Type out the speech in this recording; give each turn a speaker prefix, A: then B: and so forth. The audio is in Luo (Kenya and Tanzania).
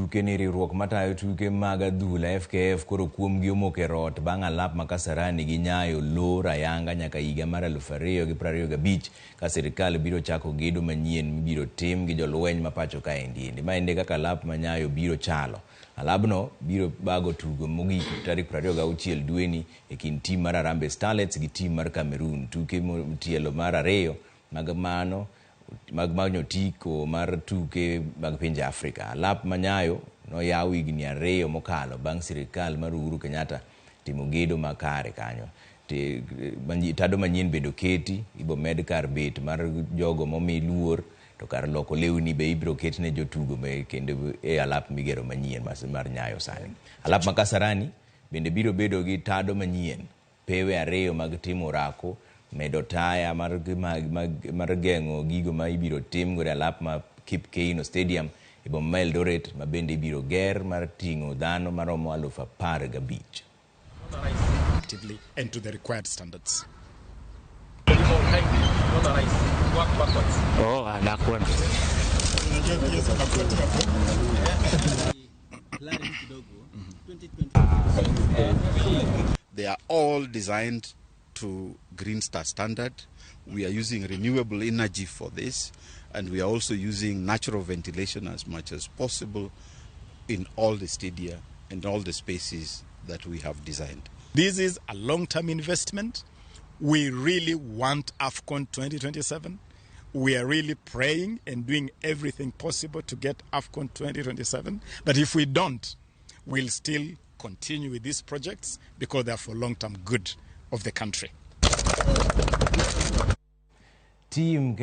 A: tuke ni riwruok matayo tuke mag adhula FKF koro kuomgi omoko e rot bang' alap ma Kasarani gi Nyayo lor ayanga nyaka higa mar 2025 ka sirkal biro chako gedo manyien mibiro tim gi jolweny ma pacho kaendi endi. Maendi kaka alap ma Nyayo biro chalo. Alabno biro bago tugo mogik tarik 26 dweni e kind tim mar Harambee Starlets gi tim mar Cameroon. Tuke tielo mar ariyo mag mano mag manyo otiko mar tuke mag pinje Afrika. Alap ma Nyayo noyaw higni ariyo mokalo bang' sirkal mar Uhuru Kenyatta timo gedo makare kanyo. Tado manyien bende oketi, ibo med kar bet mar jogo momi luor, to kar loko lewni be ibiro ket ne jotugo kendo e alap migero manyien mar Nyayo sani. Alap ma Kasarani bende biro bedo gi tado manyien, pewe ariyo mag timo orako, medo taya mar geng'o gigo ma ibiro tim godo e alap ma Kip Keino Stadium e boma ma Eldoret ma bende ibiro ger mar ting'o dhano maromo 15,000.
B: Actively and to the required standards.
C: Oh, backward.
D: They are all designed to Green Star standard. We are using renewable energy for this, and we are also using natural ventilation as much as possible in all the stadia and all the spaces that we have designed.
B: This is a long-term investment. We really want AFCON 2027. We are really praying and doing everything possible to get AFCON 2027. But if we don't, we'll still continue with these projects because they are for long-term good of the country.
A: Team Kenya